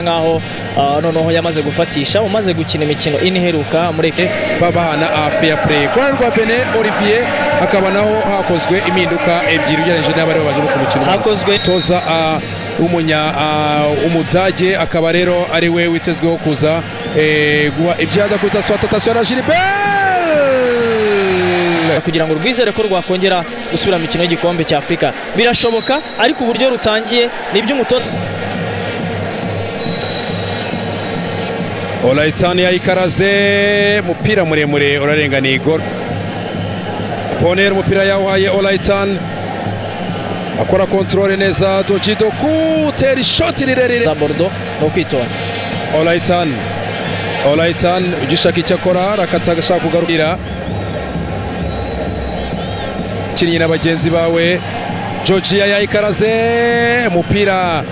Nkaho noneho yamaze gufatisha, umaze gukina imikino ine iheruka muri babahana fair play. Ku ruhande rwa Benin, Olivier, hakaba naho hakozwe impinduka ebyiri ugereranyije n'abari babanje ku mukino. Hakozwe toza umunya umudage akaba rero ari we witezweho kuza guha ibyada kwita swata na Gilbert kugira ngo rwizere ko rwakongera gusubira mu mikino y'igikombe cya Afurika. Birashoboka, ariko uburyo rutangiye nibyo umutoza. Olaitani yayikaraze, umupira muremure urarenganiye igoro. Bonner umupira yawuhaye Olaitan, akora controle neza. Dojido kutera ishoti rirerire za Bordeaux no kwitonda. Olaitan, Olaitan ugishaka icyo akora, arakata agashaka kugarukira kinnyi na bagenzi bawe. Georgia yayikaraze umupira,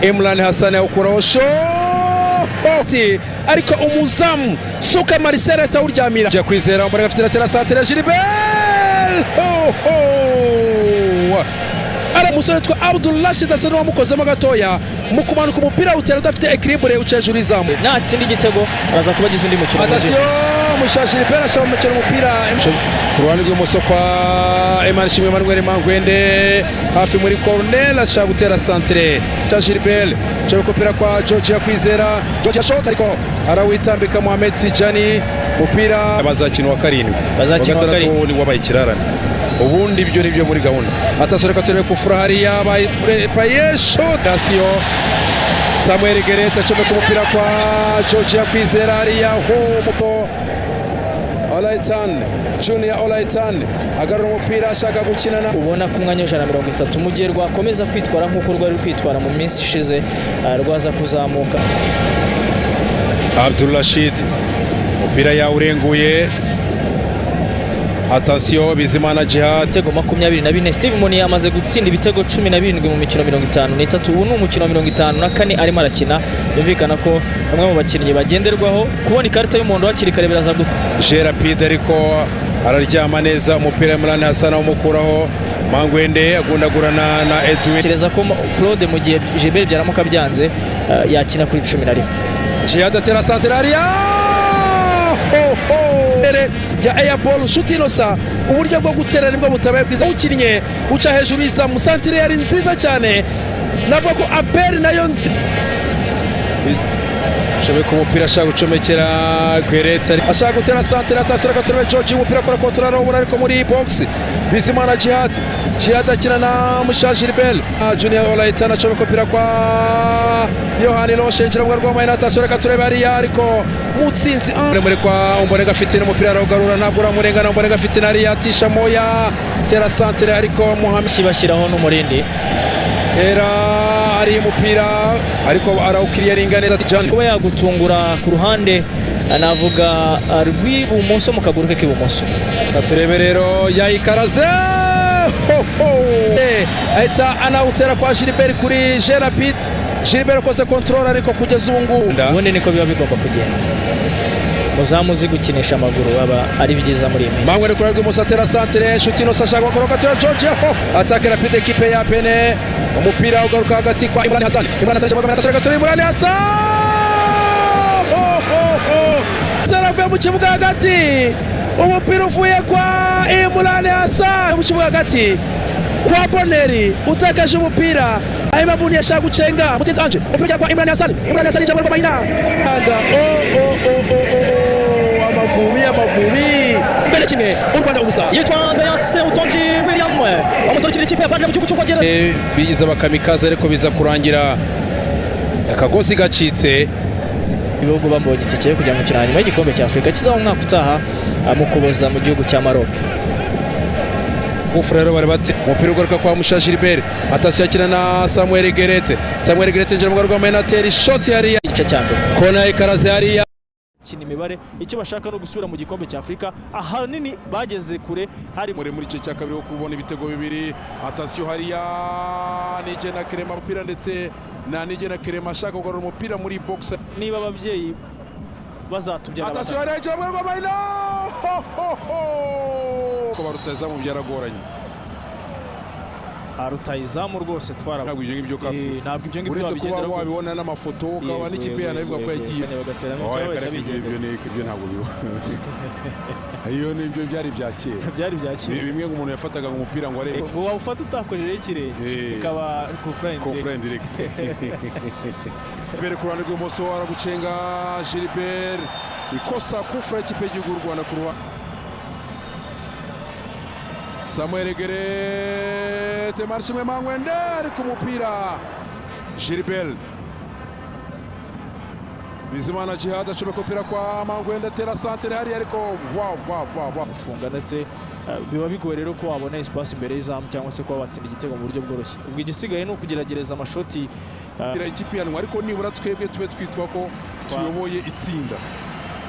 Imran Hassan yawukuraho shoti, ariko umuzamu Suka Marcel atawuryamira. Jya kwizera umurega afite tera santere Gilbert. Ho ho, ara umusore witwa Abdul Rashid asa n'uwamukozemo gatoya mu kumanuka, umupira utera udafite equilibre, uca hejuru y'izamu. Natsinda igitego araza kuba agize undi mukino. Atasiyo Musha Gilbert ashaka umukino umupira ku ruhande rw'ibumoso kwa Eman Shimwe Emmanuel Mangwende, hafi muri corner, ashaka gutera santere cha Gilbert, cyo kupira kwa Georgia Kwizera. Georgia shot, ariko arawitambika Mohamed Tijani. Umupira bazakina wa karindwi, Bazakina wa gatandatu karindwi. ni wabaye ikirarane, ubundi ibyo nibyo muri gahunda. Atasiyo, reka turebe kufura hariya paye shot. Atasiyo, Samuel Gerete acomeka umupira kwa Georgia Kwizera hariya ho muko Olaitan Junior Olaitan agarura umupira ashaka gukina na ubona ku mwanya w'ijana na 30, mu gihe rwakomeza kwitwara nk'uko rwari kwitwara mu minsi ishize, rwaza kuzamuka. Abdul Rashid umupira yawurenguye. Atasiyo, Bizimana Jihad. Ibitego 24, Steve Moni yamaze gutsinda ibitego 17 mu mikino 53. Ubu ni umukino wa 54 arimo arakina. Byumvikana ko bamwe mu bakinnyi bagenderwaho kubona ikarita y'umuhondo hakiri kare biraza Gerapide, ariko araryama neza umupira. Imran Hassan awumukuraho, Mangwende agundagurana na Edwin. Gutekereza ko Claude, mu gihe Gilbert byaramuka byanze, yakina kuri 11. Jihad atera santere hariya ho ho ya Airball nshuti inosa, uburyo bwo gutera nibwo butabaye bwiza, ukinnye uca hejuru y'izamu. Santire yari nziza cyane, navuga ko aperi nayo nzi Chomeka umupira ashaka gucomekera Gwerete, ashaka gutera santere. Atasura gaturebe George, umupira akora kontra arabura, ariko muri box Bizimana Jihad, Jihad akina na Musha Gilbert. Junior Olaitan acomeka umupira kwa Yohani Loshe, injira mu rw'amahina. Atasura gaturebe hariya, ariko Mutsinzi muri kwa Umborega afite n'umupira arawugarura, ntabwo uramurengana. Umborega afite hariya atisha moya, tera santere, ariko Muhammad bashyiraho n'umurindi. Tera ari umupira, ariko arawukiriyaringa neza Jan. Kuba yagutungura ku ruhande, navuga rw'ibumoso, mu kaguru ke k'ibumoso. Turebe rero, yayikaraze ho ho, ahita anawutera kwa Gilbert kuri Gerapit. Gilbert akoze control, ariko kugeza ubu ngubu Ubundi niko biba bigomba kugenda, muzamu uzi gukinisha amaguru aba ari byiza muri iyi minsi. Mangwende kuri rw'ibumoso atera santere, nshuti inosa ashaka gukora ya George ho, attaque rapide equipe ya Benin. Umupira ugaruka hagati kwa Imran Hassan, Imran Hassan cyangwa Hassan gato, Imran Hassan ho ho ho, saravuye mu kibuga hagati, umupira uvuye kwa Imran Hassan mu kibuga hagati kwa Boneri utakaje umupira, hanyuma Buni ashaka gucenga Mutsinzi Ange, umupira ujya kwa Imran Hassan, Imran Hassan ijambo rw'amahina anga o o o o o o, Amavubi, Amavubi mbere kimwe, u Rwanda ubusa. Yitwa Andreas Utonji William, umusore ukinira ikipe ya Burnley mu gihugu cy'Ubwongereza. Bigize abakamikaze, ariko biza kurangira akagozi gacitse. Ibihugu bambonye itike yo kujya mu mukino wa nyuma y'igikombe cya Afurika kizaba umwaka utaha mu Kuboza mu gihugu cya Maroc. Kufura rero bari bati umupira ugaruka kwa Musha Gilbert, atasiyo akina na Samuel Gerete, Samuel Gerete injira mu rw'amahina, atera ishoti hariya. Igice cya mbere. Kona ikaraze hariya. Kina imibare, icyo bashaka no gusubira mu gikombe cya Afurika, ahanini bageze kure hari muri gice cya kabiri wo kubona ibitego bibiri. Atasiyo hariya, Nigena Kerema umupira, ndetse na Nigena Kerema ashaka kugarura umupira muri box. Niba ababyeyi bazatubyara. Atasiyo hariya, injira mu rw'amahina ho ho ho, ko barutazamu byaragoranye. Rutahizamu rwose twara ntabwo ibyo ngibyo kafi ntabwo ibyo ngibyo uretse kuba wabibona n'amafoto ukaba n'ikipe yanabivuga ko yagiye ibyo ntabwo biba iyo nibyo byari bya kera byari bya kera bimwe ngo umuntu yafataga umupira ngo arebe ngo wawufata utakojeje ikirenge ikaba coup direct Gilbert ku ruhande rw'ibumoso aragucenga Gilbert ikosa kufura y'ikipe y'igihugu y'u Rwanda ku ruhande Samuel Gerete Marshimwe Mangwende ariko umupira Gilbert Bizimana Djihad acomeka umupira kwa Mangwende atera santere hariya ariko wa gufunga ndetse biba bigoye rero ko wabona espace imbere y'izamu cyangwa se kuba watsinda igitego mu buryo bworoshye. Ubwo igisigaye ni ukugerageza amashoti ikipe yanwa ariko nibura twebwe tube twitwa ko tuyoboye itsinda.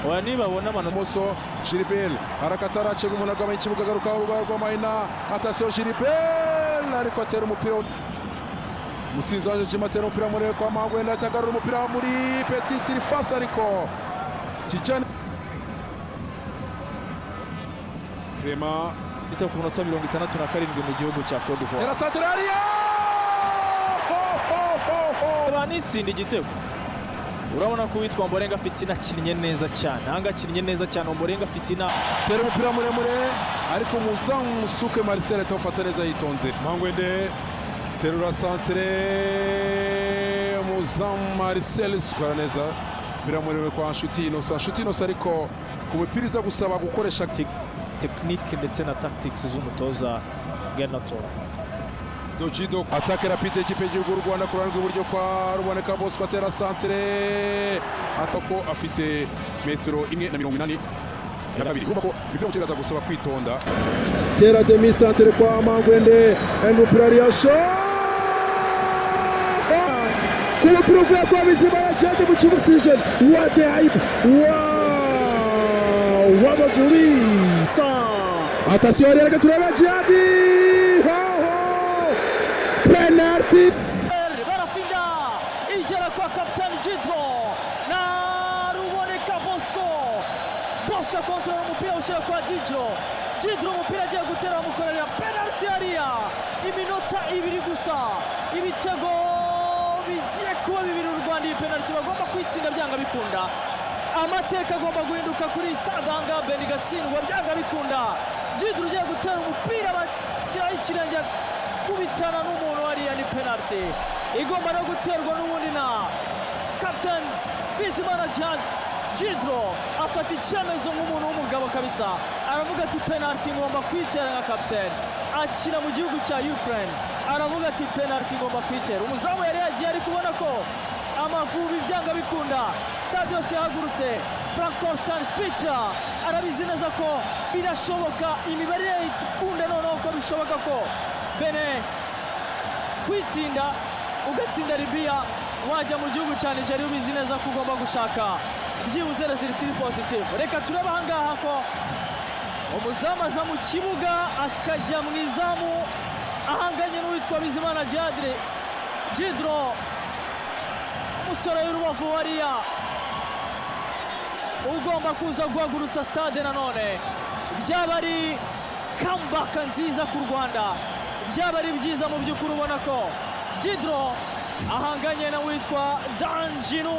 Oya nibabona amanota Moso Gilbert arakata aracenga umuntu agabanya ikibuga agaruka urubuga rw'amahina atasiyo Gilbert ariko atera umupira Mutsinzi waje Jim atera umupira muremure kwa Mangwende atagarura umupira muri Petit Sirifasi ariko Tijani Clement igitego ku minota 67 mu gihugu cya Cote d'Ivoire. Tera santere hariya banitsinda igitego. Urabona ko uwitwa Ombolenga Fitina akinnye neza cyane. Ahanga akinnye neza cyane Ombolenga Fitina. Tera umupira muremure ariko umuzamu Musuke Marcel atawufata neza yitonze. Mangwende terura santere umuzamu Marcel utwara neza. Umupira muremure kwa Nshuti Innocent. Nshuti Innocent ariko ku mupira iza gusaba gukoresha technique ndetse na tactics z'umutoza Gernot. Dojido attaque rapide y'ikipe y'igihugu y'u Rwanda ku ruhande rw'iburyo kwa Ruboneka Bosco atera santere atako afite metero 1.82. Urumva ko imipira mu kibuga gusaba kwitonda. Tera demi santere kwa Mangwende umupira ariya shot ku mupira uvuye kwa Bizimana Djihad mu kibuga season what a hype wow w'Amavubi atasiyo hariya reka turebe Djihad penalty barafinda igera kwa kapitani Jidro na Ruboneka Bosco. Bosco kontrola umupira ushyira kwa Didro. Jidro umupira agiye gutera bamukorera penalty hariya. Iminota 2 gusa ibitego bigiye kuba bibiri u Rwanda. Iyi penalty bagomba kwitsinda byanga bikunda. Amateka agomba guhinduka kuri stade ahangaha Benin igatsindwa byanga bikunda. Jidro ugiye gutera umupira bashyiraho ikirenge kubitana n'umuntu hariya ni penalty igomba no guterwa n'ubundi na kapitani Bizimana Djihad. Jidro afata icyemezo nk'umuntu w'umugabo kabisa, aravuga ati penalty ngomba kwitera nka kapitani. Akina mu gihugu cya Ukraine, aravuga ati penalty ngomba kwitera. Umuzamu yari yagiye ari kubona ko Amavubi byanga bikunda. Stade yose yahagurutse. Frank Torsten Spittler arabizi neza ko birashoboka, imibare ikunda noneho ko bishoboka ko Benin kwitsinda ugatsinda Libya wajya mu gihugu cya Nigeria ubizi neza ko ugomba gushaka byibuze resultat positive. Reka turebe ahangaha ko umuzamu aza mu kibuga akajya mu izamu ahanganye n'uwitwa Bizimana Djihad. Jidro umusore w'Urubavu hariya ugomba kuza guhagurutsa stade nanone. Byaba ari comeback nziza ku Rwanda, byaba ari byiza mu by'ukuri. Ubona ko Jidro ahanganye na witwa Danjinu.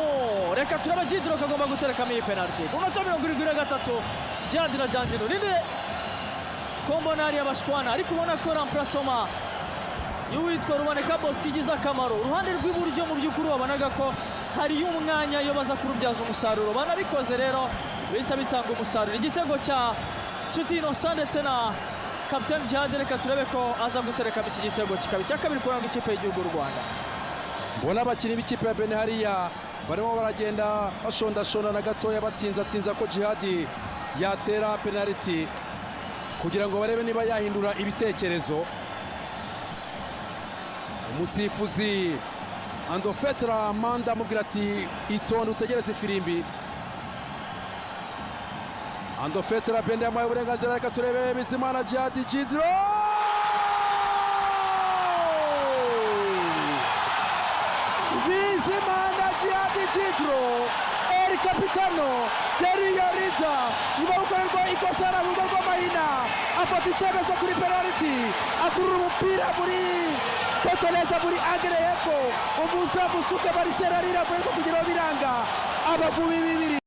Reka turaba Jidro kagomba guterekamo iyi penalty ku minota 73. Djihad na Danjinu ninde kombona hariya bashwana, ariko ubona ko remplacement y'uwitwa Ruboneka Bosco igize akamaro. Uruhande rw'iburyo mu by'ukuri wabonaga ko hariyo umwanya iyo baza kurubyaza umusaruro, banabikoze rero bisa bitanga umusaruro. Igitego cya Nshuti Innocent ndetse na kapitani Djihad, reka turebe ko aza guterekamo iki gitego kikaba icya kabiri kuranga ikipe y'igihugu y'u Rwanda. Mbona abakinnyi b'ikipe ya Benin hariya barimo baragenda bashondashondana gatoya batinzatinza ko Djihad yatera penalty kugira ngo barebe niba yahindura ibitekerezo. Umusifuzi Andofetra Manda amubwira ati itonde utegereze ifirimbi. Andofetra Bende yamuhaye uburenganzira, reka turebe Bizimana Djihad. Jidro Bizimana Djihad Jidro El Capitano Teriyo Rida nyuma yo gukorerwa ikosa mu rugo rw'amahina, afata icyemezo kuri penaliti, akurura umupira muri poto neza muri angere hepfo, umuzamu Suke Marcel arira muri kugira biranga. Amavubi 2.